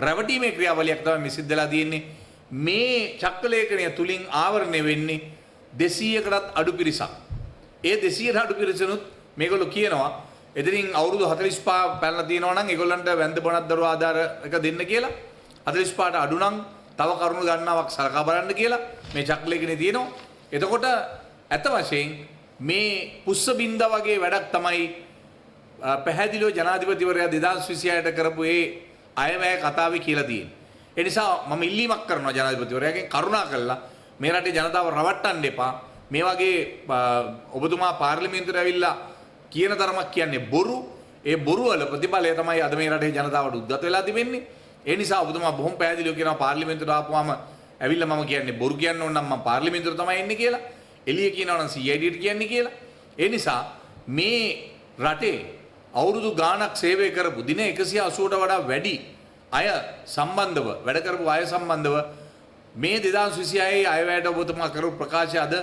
රැවටීමේ ක්‍රියාවලියක් තමයි මේ සිද්ධ වෙලා තියෙන්නේ. මේ චක්‍රලේඛනය තුලින් ආවරණය වෙන්නේ 200කටත් අඩු පිරිසක්. ඒ 200ට අඩු පිරිසනුත් මේගොල්ලෝ කියනවා එදිරින් අවුරුදු 45 පැනලා තියෙනවා නම් ඒගොල්ලන්ට වැන්ද බණක් දරුවා ආධාර එක දෙන්න කියලා. 45ට අඩු නම් තව කරුණු ගණනාවක් සලකා බලන්න කියලා මේ චක්‍රලේඛනේ තියෙනවා. එතකොට ඇත්ත වශයෙන් මේ පුස්ස බින්ද වගේ වැඩක් තමයි පැහැදිලිව ජනාධිපතිවරයා 2026ට කරපු ඒ අයවැය කතාවේ කියලා තියෙන්නේ. ඒ නිසා මම ඉල්ලීමක් කරනවා ජනාධිපතිවරයාගෙන්, කරුණා කරලා මේ රටේ ජනතාව රවට්ටන්න එපා. මේ වගේ ඔබතුමා පාර්ලිමේන්තුවට ඇවිල්ලා කියන තරමක් කියන්නේ බොරු. ඒ බොරු වල ප්‍රතිඵලය තමයි අද මේ රටේ ජනතාවට උද්ගත වෙලා තිබෙන්නේ. ඒ නිසා ඔබතුමා බොහොම පැහැදිලිව කියනවා පාර්ලිමේන්තුවට ආපුවාම ඇවිල්ලා මම කියන්නේ බොරු කියන්න ඕන නම් මම පාර්ලිමේන්තුවට තමයි එන්නේ කියලා. එළිය කියනවා නම් CID ට කියන්නේ කියලා. ඒ නිසා මේ රටේ අවුරුදු ගාණක් සේවය කරපු දින 180ට වඩා වැඩි අය සම්බන්ධව වැඩ කරපු අය සම්බන්ධව මේ 2026 අයවැයට ඔබතුමා කරපු ප්‍රකාශය අද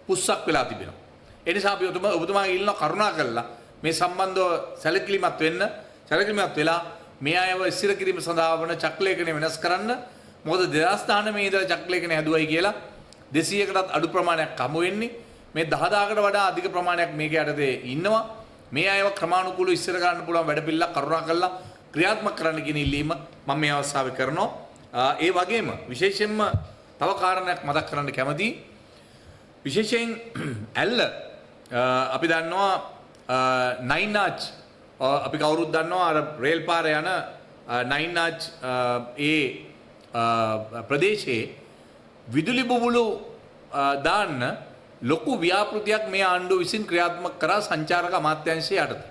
පුස්සක් වෙලා තිබෙනවා. ඒ නිසා අපි ඔබතුමාගෙන් ඉල්ලනවා කරුණා කරලා මේ සම්බන්ධව සැලකිලිමත් වෙන්න, සැලකිලිමත් වෙලා මේ අයව ස්ථිර කිරීම සඳහා වන චක්‍රලේඛනය වෙනස් කරන්න. මොකද 2019 ඉඳලා චක්‍රලේඛනය හැදුවයි කියලා 200කටත් අඩු ප්‍රමාණයක් හමු වෙන්නේ. මේ 10,000කට වඩා අධික ප්‍රමාණයක් මේක යටතේ ඉන්නවා. මේ අයව ක්‍රමානුකූලව ඉස්සර කරන්න පුළුවන් වැඩපිළිවෙලක් කරුණා කරලා ක්‍රියාත්මක කරන්න කියන ඉල්ලීම මම මේ අවස්ථාවේ කරනවා. ඒ වගේම විශේෂයෙන්ම තව කාරණයක් මතක් කරන්න කැමතියි. විශේෂයෙන් ඇල්ල අපි දන්නවා නයින් ආච්, අපි කවුරුත් දන්නවා අර රේල් පාර යන නයින් ආච් ඒ ප්‍රදේශයේ විදුලි බුබුලු දාන්න ලොකු ව්‍යාපෘතියක් මේ ආණ්ඩුව විසින් ක්‍රියාත්මක කරා සංචාරක අමාත්‍යාංශය යටතේ.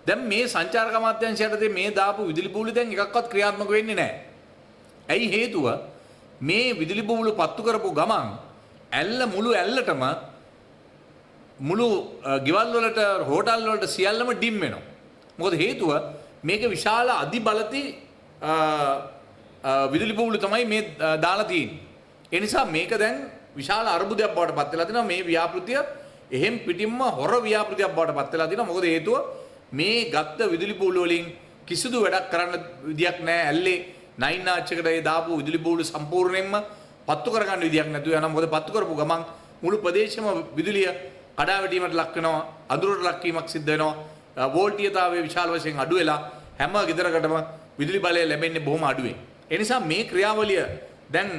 දැන් මේ සංචාරක අමාත්‍යාංශය යටතේ මේ දාපු විදුලි බුබුලු දැන් එකක්වත් ක්‍රියාත්මක වෙන්නේ නැහැ. ඇයි හේතුව? මේ විදුලි බුබුලු පත්තු කරපු ගමන් ඇල්ල මුළු ඇල්ලටම මුළු ගෙවල් වලට හෝටල් වලට සියල්ලම ඩිම් වෙනවා. මොකද හේතුව මේක විශාල අධිබලති විදුලි බුබුලු තමයි මේ දාලා තියෙන්නේ. ඒ නිසා මේක දැන් විශාල අර්බුදයක් බවට පත් වෙලා තිනවා. මේ ව්‍යාපෘතිය එහෙම් පිටින්ම හොර ව්‍යාපෘතියක් බවට පත් වෙලා තිනවා. මොකද හේතුව මේ ගත්ත විදුලි බුබුලු වලින් කිසිදු වැඩක් කරන්න විදියක් නෑ. ඇල්ලේ නයින් ආච් එකට ඒ දාපු විදුලි බුබුලු සම්පූර්ණයෙන්ම පත්තු කරගන්න විදියක් නැතුව යනවා. මොකද පත්තු කරපු ගමන් මුළු ප්‍රදේශෙම විදුලිය කඩා වැටීමට ලක් වෙනවා, අඳුරට ලක්වීමක් සිද්ධ වෙනවා. වෝල්ටීයතාවය විශාල වශයෙන් අඩු වෙලා හැම ගෙදරකටම විදුලි බලය ලැබෙන්නේ බොහොම අඩුවෙන්. ඒ නිසා මේ ක්‍රියාවලිය දැන්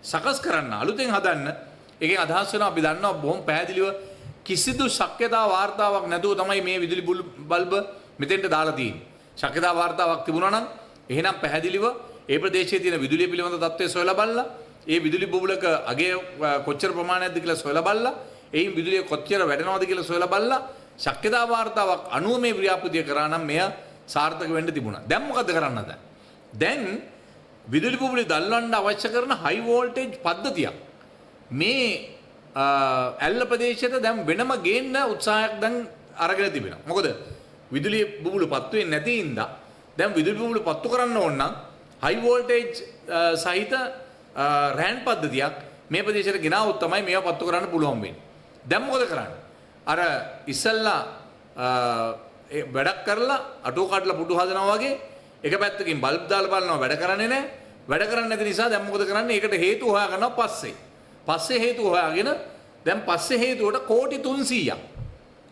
සකස් කරන්න, අලුතෙන් හදන්න, ඒකෙන් අදහස් වෙනවා අපි දන්නවා බොහොම පැහැදිලිව කිසිදු ශක්‍යතා වාර්තාවක් නැතුව තමයි මේ විදුලි බල්බ මෙතෙන්ට දාලා තියෙන්නේ. ශක්‍යතා වාර්තාවක් තිබුණා නම් එහෙනම් පැහැදිලිව ඒ ප්‍රදේශයේ තියෙන විදුලිය පිළිබඳ තත්ත්වය සොයලා බලලා, ඒ විදුලි බුබුලක අගය කොච්චර ප්‍රමාණයක්ද කියලා සොයලා බලලා, එයින් විදුලිය කොච්චර වැඩෙනවද කියලා සොයලා බලලා ශක්‍යතා වාර්තාවක් අනුව මේ ව්‍යාපෘතිය කරා නම් මෙය සාර්ථක වෙන්න තිබුණා. දැන් මොකද කරන්න හදන්නේ? දැන් විදුලි බුබුලි දල්වන්න අවශ්‍ය කරන හයි වෝල්ටේජ් පද්ධතියක් මේ ඇල්ල ප්‍රදේශයට දැන් වෙනම ගේන්න උත්සාහයක් දැන් අරගෙන තිබෙනවා. මොකද විදුලි බුබුලු පත්තු වෙන්නේ නැති හින්දා දැන් විදුලි බුබුලු පත්තු කරන්න ඕන නම් හයි වෝල්ටේජ් සහිත රෑන් පද්ධතියක් මේ ප්‍රදේශයට ගෙනාවොත් තමයි මේවා පත්තු කරන්න පුළුවන් වෙන්නේ. දැන් මොකද කරන්නේ? අර ඉස්සල්ලා වැඩක් කරලා අටුව කඩලා පුඩු හදනවා වගේ එක පැත්තකින් බල්බ් දාලා බලනවා වැඩ කරන්නේ නැහැ. වැඩ කරන්නේ නැති නිසා දැන් මොකද කරන්නේ? ඒකට හේතු හොයා ගන්නවා පස්සේ. පස්සේ හේතු හොයාගෙන දැන් පස්සේ හේතුවට කෝටි 300ක්.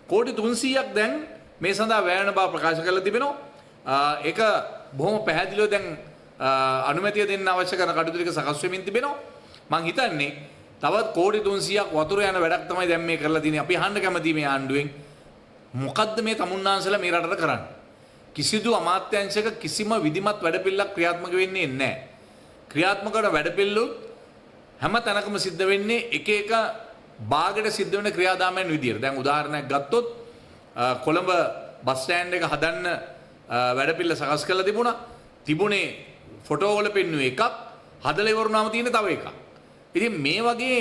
කෝටි 300ක් දැන් මේ සඳහා වැය වෙන බව ප්‍රකාශ කරලා තිබෙනවා. ඒක බොහොම පැහැදිලිව දැන් අනුමැතිය දෙන්න අවශ්‍ය කරන කටයුතු ටික සකස් වෙමින් තිබෙනවා. මං හිතන්නේ තවත් කෝටි 300ක් වතුර යන වැඩක් තමයි දැන් මේ කරලා තියෙන්නේ. අපි අහන්න කැමතියි මේ ආණ්ඩුවෙන් මොකද්ද මේ තමුන්නාන්සලා මේ රටට කරන්නේ? කිසිදු අමාත්‍යංශයක කිසිම විධිමත් වැඩපිළිවෙලක් ක්‍රියාත්මක වෙන්නේ නැහැ. ක්‍රියාත්මක කරන වැඩපිළිවෙලුත් හැම තැනකම සිද්ධ වෙන්නේ එක එක භාගයට සිද්ධ වෙන ක්‍රියාදාමයන් විදියට. දැන් උදාහරණයක් ගත්තොත් කොළඹ බස් ස්ටෑන්ඩ් එක හදන්න වැඩපිළිවෙල සකස් කරලා තිබුණා. තිබුණේ ෆොටෝ වල පෙන්නුවේ එකක්, හදලා ඉවර වුණාම තියෙන තව එකක්. ඉතින් මේ වගේ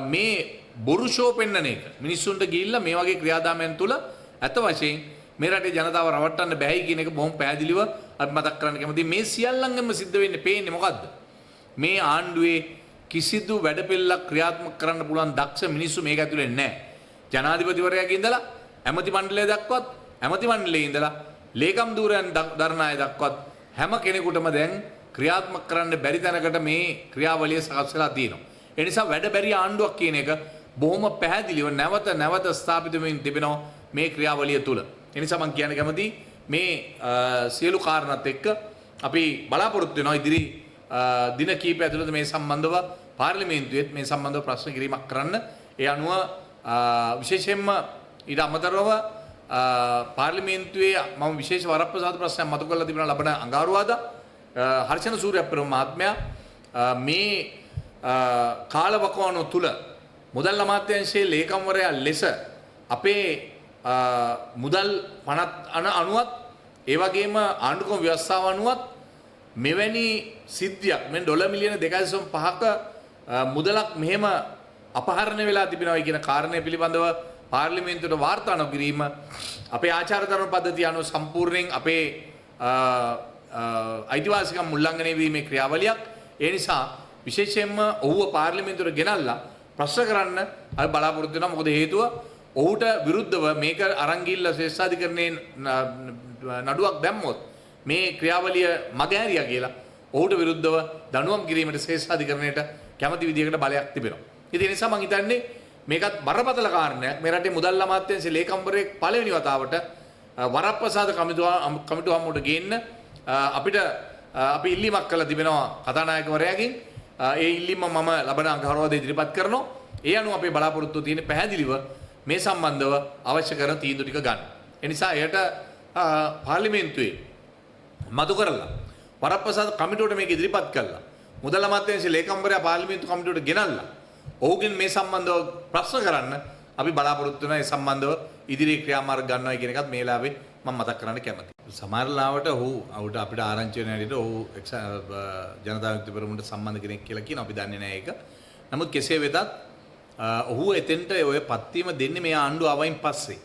මේ බොරු ෂෝ පෙන්නන එක මිනිස්සුන්ට ගිහිල්ලා මේ වගේ ක්‍රියාදාමයන් තුල ඇත්ත වශයෙන් මේ රටේ ජනතාව රවට්ටන්න බැහැයි කියන එක බොහොම පැහැදිලිව අපි මතක් කරන්න කැමතියි. මේ සියල්ලංගෙම සිද්ධ වෙන්නේ පේන්නේ මොකද්ද? මේ ආණ්ඩුවේ කිසිදු වැඩපිළිවෙලක් ක්‍රියාත්මක කරන්න පුළුවන් දක්ෂ මිනිස්සු මේක ඇතුලේ නැහැ. ජනාධිපතිවරයාගේ ඉඳලා ඇමති මණ්ඩලය දක්වත්, ඇමති මණ්ඩලයේ ඉඳලා ලේකම් ධූරයන් දරන අය දක්වත් හැම කෙනෙකුටම දැන් ක්‍රියාත්මක කරන්න බැරි තැනකට මේ ක්‍රියාවලිය සකස් වෙලා තියෙනවා. ඒ නිසා වැඩ බැරි ආණ්ඩුවක් කියන එක බොහොම පැහැදිලිව නැවත නැවත ස්ථාපිත වෙමින් තිබෙනවා මේ ක්‍රියාවලිය තුල. ඒ නිසා මම කියන්න කැමතියි මේ සියලු කාරණාත් එක්ක අපි බලාපොරොත්තු වෙනවා ඉදිරි දින කීපය ඇතුළත මේ සම්බන්ධව පාර්ලිමේන්තුවේත් මේ සම්බන්ධව ප්‍රශ්න කිරීමක් කරන්න. ඒ අනුව විශේෂයෙන්ම ඊට අමතරව පාර්ලිමේන්තුවේ මම විශේෂ වරප්‍රසාද ප්‍රශ්නයක් මතු කරලා තිබෙනවා ලබන අඟහරුවාදා. හර්ෂණ සූරියප්පෙරුම මහත්මයා මේ කාලවකවානුව තුල මුදල් අමාත්‍යාංශයේ ලේකම්වරයා ලෙස අපේ මුදල් පනත් අනුවත් ඒ වගේම ආණ්ඩුක්‍රම ව්‍යවස්ථාව අනුවත් මෙවැනි සිද්ධියක් මෙන් ඩොලර් මිලියන 2.5ක මුදලක් මෙහෙම අපහරණය වෙලා තිබෙනවා කියන කාරණය පිළිබඳව පාර්ලිමේන්තුවට වාර්තා නොකිරීම අපේ ආචාර ධර්ම පද්ධතිය අනුව සම්පූර්ණයෙන් අපේ අයිතිවාසිකම් උල්ලංඝනය වීමේ ක්‍රියාවලියක්. ඒ නිසා විශේෂයෙන්ම ඔහුව පාර්ලිමේන්තුවට ගෙනල්ලා ප්‍රශ්න කරන්න අපි බලාපොරොත්තු වෙනවා. මොකද හේතුව ඔහුට විරුද්ධව මේක අරන් ගිහිල්ලා ශ්‍රේෂ්ඨාධිකරණයේ නඩුවක් දැම්මොත් මේ ක්‍රියාවලිය මගහැරියා කියලා ඔහුට විරුද්ධව දඬුවම් කිරීමට ශ්‍රේෂ්ඨාධිකරණයට කැමති විදියකට බලයක් තිබෙනවා. ඉතින් ඒ නිසා මං හිතන්නේ මේකත් බරපතල කාරණයක්. මේ රටේ මුදල් අමාත්‍යාංශයේ ලේකම්වරයෙක් පළවෙනි වතාවට වරප්‍රසාද කමිටුව හමුවට ගේන්න අපිට අපි ඉල්ලීමක් කළා තිබෙනවා කතානායකවරයාගෙන්. ඒ ඉල්ලීම මම ලබන අඟහරුවාදා ඉදිරිපත් කරනවා. ඒ අනුව අපේ බලාපොරොත්තුව තියෙන පැහැදිලිව මේ සම්බන්ධව අවශ්‍ය කරන තීන්දුව ටික ගන්න. ඒ නිසා එයට පාර්ලිමේන්තුවේ මතු කරලා වරප්‍රසාද කමිටුවට මේක ඉදිරිපත් කළා. මුදල් අමාත්‍යාංශයේ ලේකම්වරයා පාර්ලිමේන්තු කමිටුවට ගෙනල්ලා ඔහුගෙන් මේ සම්බන්ධව ප්‍රශ්න කරන්න අපි බලාපොරොත්තු වෙනවා. ඒ සම්බන්ධව ඉදිරි ක්‍රියාමාර්ග ගන්නවා කියන එකත් මේ වෙලාවේ මම මතක් කරන්න කැමතියි. සමහර ලාවට ඔහු ඔහුට අපිට ආරංචි වෙන හැටියට ඔහු ජනතා විමුක්ති පෙරමුණට සම්බන්ධ කෙනෙක් කියලා කියනවා. අපි දන්නේ නැහැ ඒක. නමුත් කෙසේ වෙතත් ඔහු එතෙන්ට ඔය පත්වීම දෙන්නේ මේ ආණ්ඩුව ආවයින් පස්සේ.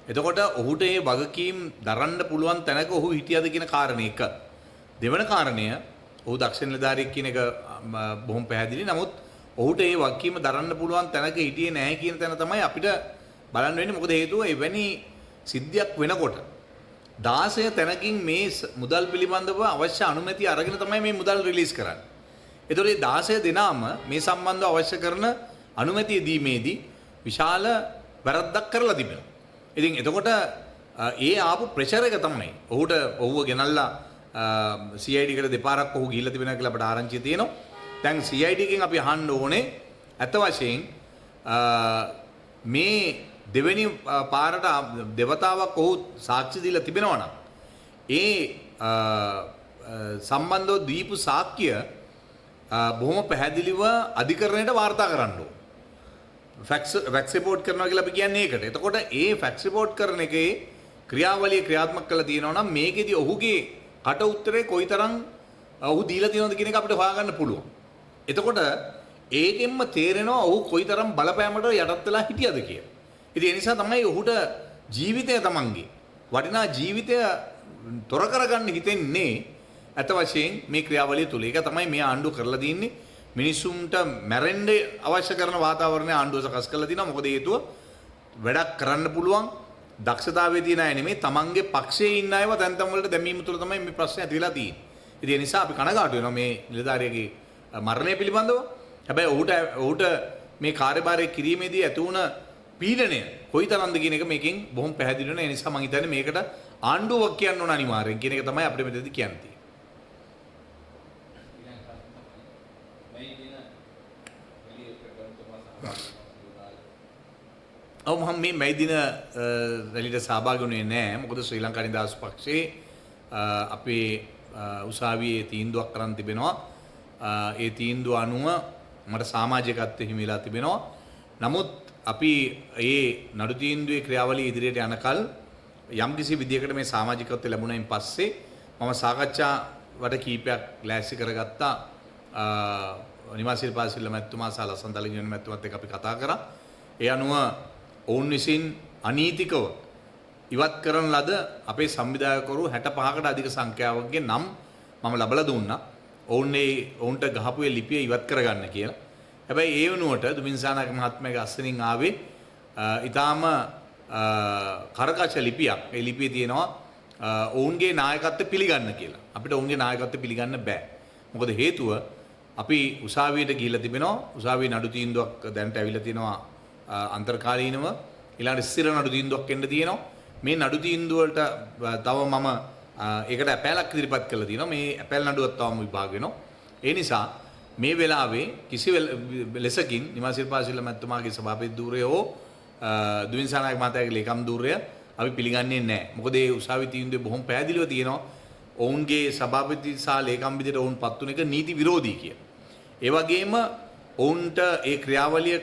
එතකොට ඔහුට මේ වගකීම් දරන්න පුළුවන් තැනක ඔහු හිටියද කියන කාරණේ එක. දෙවන කාරණය ඔහු දක්ෂ නිලධාරියෙක් කියන එක බොහොම පැහැදිලි. නමුත් ඔහුට මේ වගකීම දරන්න පුළුවන් තැනක හිටියේ නැහැ කියන තැන තමයි අපිට බලන්න වෙන්නේ. මොකද හේතුව එවැනි සිද්ධියක් වෙනකොට 16 තැනකින් මේ මුදල් පිළිබඳව අවශ්‍ය අනුමැතිය අරගෙන තමයි මේ මුදල් රිලීස් කරන්නේ. ඒතකොට මේ 16 දෙනාම මේ සම්බන්ධව අවශ්‍ය කරන අනුමැතිය දීමේදී විශාල වැරද්දක් කරලා තිබෙනවා. ඉතින් එතකොට ඒ ආපු ප්‍රෙෂර් එක තමයි ඔහුට ඔහුව ගෙනල්ලා CID එකට දෙපාරක් ඔහු ගිහිල්ලා තිබෙනවා කියලා අපට ආරංචිය තියෙනවා. දැන් CID එකෙන් අපි අහන්න ඕනේ ඇත්ත වශයෙන් මේ දෙවෙනි පාරට දෙවතාවක් ඔහු සාක්ෂි දීලා තිබෙනවා නම් ඒ සම්බන්ධව දීපු සාක්ෂිය බොහොම පැහැදිලිව අධිකරණයට වාර්තා කරන්න ඕන. ෆැක්ස් රිපෝට් කරනවා කියලා අපි කියන්නේ ඒකට. එතකොට ඒ ෆැක්ස් රිපෝට් කරන එකේ ක්‍රියාවලිය ක්‍රියාත්මක කරලා තියෙනවා නම් මේකෙදි ඔහුගේ කට උත්තරේ කොයිතරම් ඔහු දීලා තියෙනවද කියන එක අපිට හොයාගන්න පුළුවන්. එතකොට ඒකෙන්ම තේරෙනවා ඔහු කොයිතරම් බලපෑමට යටත් වෙලා හිටියද කියලා. ඉතින් ඒ නිසා තමයි ඔහුට ජීවිතය තමන්ගේ වටිනා ජීවිතය තොර කරගන්න හිතෙන්නේ ඇත වශයෙන් මේ ක්‍රියාවලිය තුල. ඒක තමයි මේ ආණ්ඩුව කරලා තින්නේ. මිනිස්සුන්ට මැරෙන්න අවශ්‍ය කරන වාතාවරණය ආණ්ඩුව සකස් කරලා තිනවා. මොකද හේතුව වැඩක් කරන්න පුළුවන් දක්ෂතාවයේ තියෙන අය නෙමෙයි, තමන්ගේ පක්ෂයේ ඉන්න අයව තැන් තැන් වලට දැමීම තුළ තමයි මේ ප්‍රශ්නේ ඇති වෙලා තියෙන්නේ. ඉතින් ඒ නිසා අපි කනගාටු වෙනවා මේ නිලධාරියාගේ මරණය පිළිබඳව. හැබැයි ඔහුට මේ කාර්යභාරය කිරීමේදී ඇති වුණ පීඩනය කොයිතරම්ද කියන එක මේකෙන් බොහොම පැහැදිලි වෙනවා. ඒ නිසා මං හිතන්නේ මේකට ආණ්ඩුවක් කියන්න ඕන අනිවාර්යෙන් කියන එක තමයි අපිට මෙතනදී කියන්න තියෙන්නේ. ඔව්, මම මේ මැයි දින රැළියට සහභාගී වුණේ නෑ. මොකද ශ්‍රී ලංකා නිදහස් පක්ෂයේ අපේ උසාවියේ තීන්දුවක් කරන් තිබෙනවා. ඒ තීන්දුව අනුව මට සමාජිකත්වය හිමි වෙලා තිබෙනවා. නමුත් අපි ඒ නඩු තීන්දුවේ ක්‍රියාවලිය ඉදිරියට යනකල් යම්කිසි විදියකට මේ සමාජිකත්වය ලැබුණයින් පස්සේ මම සාකච්ඡා වට කීපයක් ලෑස්ති කරගත්තා. නිවාසිල් පාසිල්ල මැතිතුමා සහ ලසන්ත අලගියන මැතිතුමත් එක්ක අපි කතා කරා. ඒ අනුව ඔවුන් විසින් අනීතිකව ඉවත් කරන ලද අපේ සංවිධායකවරු 65කට අධික සංඛ්‍යාවකගේ නම් මම ලබලා දුන්නා. ඔවුන් ඒ ඔවුන්ට ගහපු ඒ ලිපිය ඉවත් කරගන්න කියලා. හැබැයි ඒ වෙනුවට දුමින්සානායක මහත්මයාගේ අස්සනින් ආවේ ඊටාම කරකච ලිපියක්. ඒ ලිපියේ තියෙනවා ඔවුන්ගේ නායකත්වය පිළිගන්න කියලා. අපිට ඔවුන්ගේ නායකත්වය පිළිගන්න බෑ. මොකද හේතුව අපි උසාවියට ගිහිල්ලා තිබෙනවා. උසාවියේ නඩු තීන්දුවක් දැනට ඇවිල්ලා තිනවා අන්තර්කාලීනව. ඊළඟට ස්ථිර නඩු තීන්දුවක් එන්න තියෙනවා. මේ නඩු තීන්දුව වලට තව මම ඒකට ඇපැලක් ඉදිරිපත් කරලා තියෙනවා. මේ ඇපැල් නඩුවත් තවම විභාග වෙනවා. ඒ නිසා මේ වෙලාවේ කිසි ලෙසකින් නිවාසිල් පාසිල්ල මැතිතුමාගේ සභාපති ධූරය හෝ දුවින්සානායක මහතාගේ ලේකම් ධූරය අපි පිළිගන්නේ නැහැ. මොකද ඒ උසාවි තීන්දුවේ බොහොම පැහැදිලිව තියෙනවා ඔවුන්ගේ සභාපති සහ ලේකම් විදිහට ඔවුන් පත් වුණ එක නීති විරෝධී කියලා. ඒ වගේම ඔවුන්ට ඒ ක්‍රියාවලිය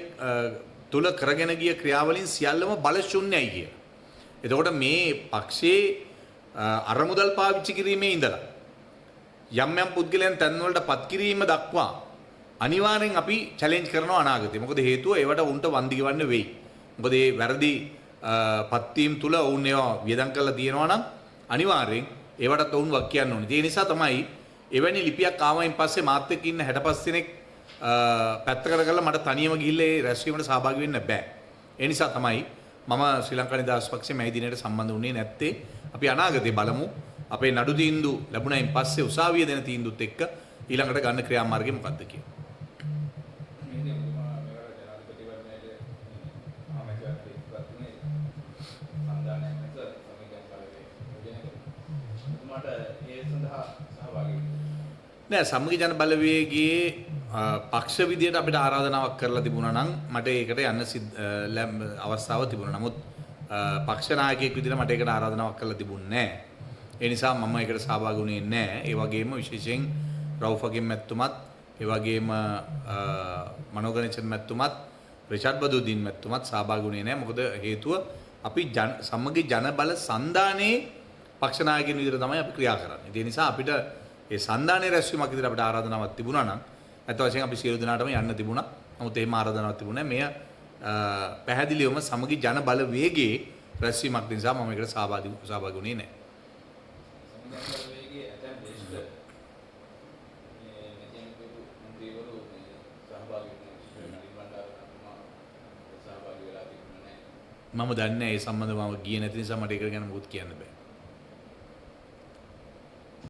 තුල කරගෙන ගිය ක්‍රියාවලින් සියල්ලම බල ශූන්‍යයි කියලා. එතකොට මේ පක්ෂයේ අරමුදල් පාවිච්චි කිරීමේ ඉඳලා යම් යම් පුද්ගලයන් තැන්වලට පත් කිරීම දක්වා අනිවාර්යෙන් අපි චැලෙන්ජ් කරනවා අනාගතේ. මොකද හේතුව ඒවට උන්ට වන්දි ගෙවන්න වෙයි. මොකද මේ වැරදි පත්වීම් තුල ඔවුන් ඒවා වියදම් කරලා තියෙනවා නම් අනිවාර්යෙන් ඒවටත් ඔවුන් වක් කියන්න ඕනේ. ඒ නිසා තමයි එවැනි ලිපියක් ආවයින් පස්සේ මාත් එක්ක ඉන්න 65 දෙනෙක් පැත්තකට කරලා මට තනියම ගිහිල්ලා ඒ රැස්වීමට සහභාගී වෙන්න බෑ. ඒ නිසා තමයි මම ශ්‍රී ලංකා නිදහස් පක්ෂයේ මැයි දිනයට සම්බන්ධ වුණේ නැත්තේ. අපි අනාගතේ බලමු අපේ නඩු තීන්දුව ලැබුණයින් පස්සේ උසාවිය දෙන තීන්දුවත් එක්ක ඊළඟට ගන්න ක්‍රියාමාර්ගය මොකක්ද කියලා. නෑ, සමගි ජන බලවේගයේ පක්ෂ විදියට අපිට ආරාධනාවක් කරලා තිබුණා නම් මට ඒකට යන්න අවස්ථාව තිබුණා. නමුත් පක්ෂ නායකයෙක් විදියට මට ඒකට ආරාධනාවක් කරලා තිබුණේ නෑ. ඒ නිසා මම ඒකට සහභාගී වුණේ නෑ. ඒ වගේම විශේෂයෙන් රවුෆ් හකීම් මැතිතුමත්, ඒ වගේම මනෝ ගණේෂන් මැතිතුමත්, රිෂාඩ් බදුදීන් මැතිතුමත් සහභාගී වුණේ නෑ. මොකද හේතුව අපි සමගි ජන බල සන්ධානයේ පක්ෂ නායකයන් විදියට තමයි අපි ක්‍රියා කරන්නේ. ඒ නිසා අපිට ඒ සන්ධානයේ රැස්වීමක් විදියට අපිට ආරාධනාවක් තිබුණා නම් ඇත්ත වශයෙන්ම අපි සියලු දෙනාටම යන්න තිබුණා. නමුත් එහෙම ආරාධනාවක් තිබුණේ නැහැ. මෙය පැහැදිලිවම සමගි ජන බල වේගයේ රැස්වීමක් නිසා මම ඒකට සහභාගී වුණේ නැහැ. සමගි ජන බල වේගයේ ඇතැම් දේශක මේ මැතිණිකරු මන්ත්‍රීවරු මේ සහභාගී වුණේ නලින් බණ්ඩාර මහත්මයා සහභාගී වෙලා තිබුණේ නැහැ. මම දන්නේ නැහැ ඒ සම්බන්ධව මම ගියේ නැති නිසා මට ඒක ගැන මොකුත් කියන්න බෑ.